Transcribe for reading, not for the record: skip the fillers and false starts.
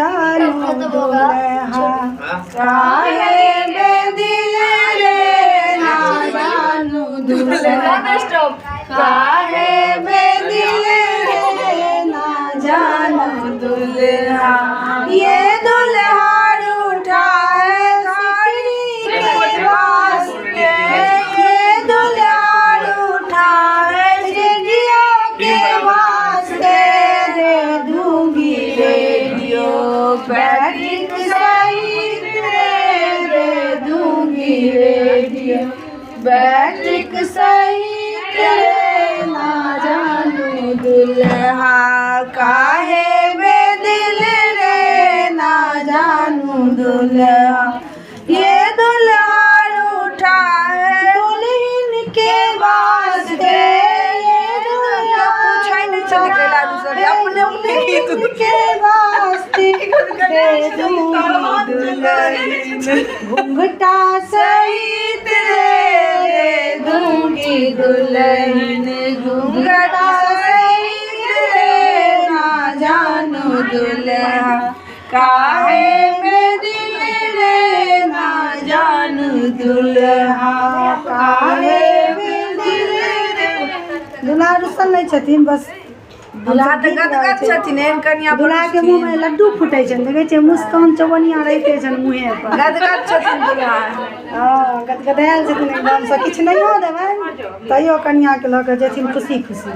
जानू दुल्हा, काहे बेदिल रे ना जानू दुल्हा, काहे बेदिल रे ना जानू दुल्हा। ये दुल्हा रूठा है साड़ी के वास्ते, ये दुल्हा रूठा है रेडियो के वास्ते, दे दूंगी रेडियो बैटिक सहित रे, दे दूंगी रेडियो बैटिक सहित रे ना जानू दुल्हा, काहे बेदिल रे ना जानू दुल्हा। ये दुल्हा रूठा है दुल्हन के वास्ते, ये दुल्हा पूछै नहि छलै कैला दूसरे अपने अपने गीत दुल्हन के वास्ते दे दूंगी दुल्हन घूंघटा सहित रे, दे दूंगी दुल्हन घूंघटा सहित रे ना जानू दुल्हा, काहे बेदिल रे ना जानू दुल्हा, काहे बेदिल रे। दुल्हा रुसल नहि छथिन, बस दुल्हा तऽ गदगद छथिन, एहन कनिया दुल्हा के मुँह में लड्डू फूटै छनि, देखै छियै मुस्कान चौबनिया रहिते छनि मुँहे पर। गदगद छथिन दुल्हा। हँ, गदगदायल छथिन एकदमसँ, किछु नहियो देबनि तैयो कनियाके लऽ कऽ जेथिन खुशी खुशी।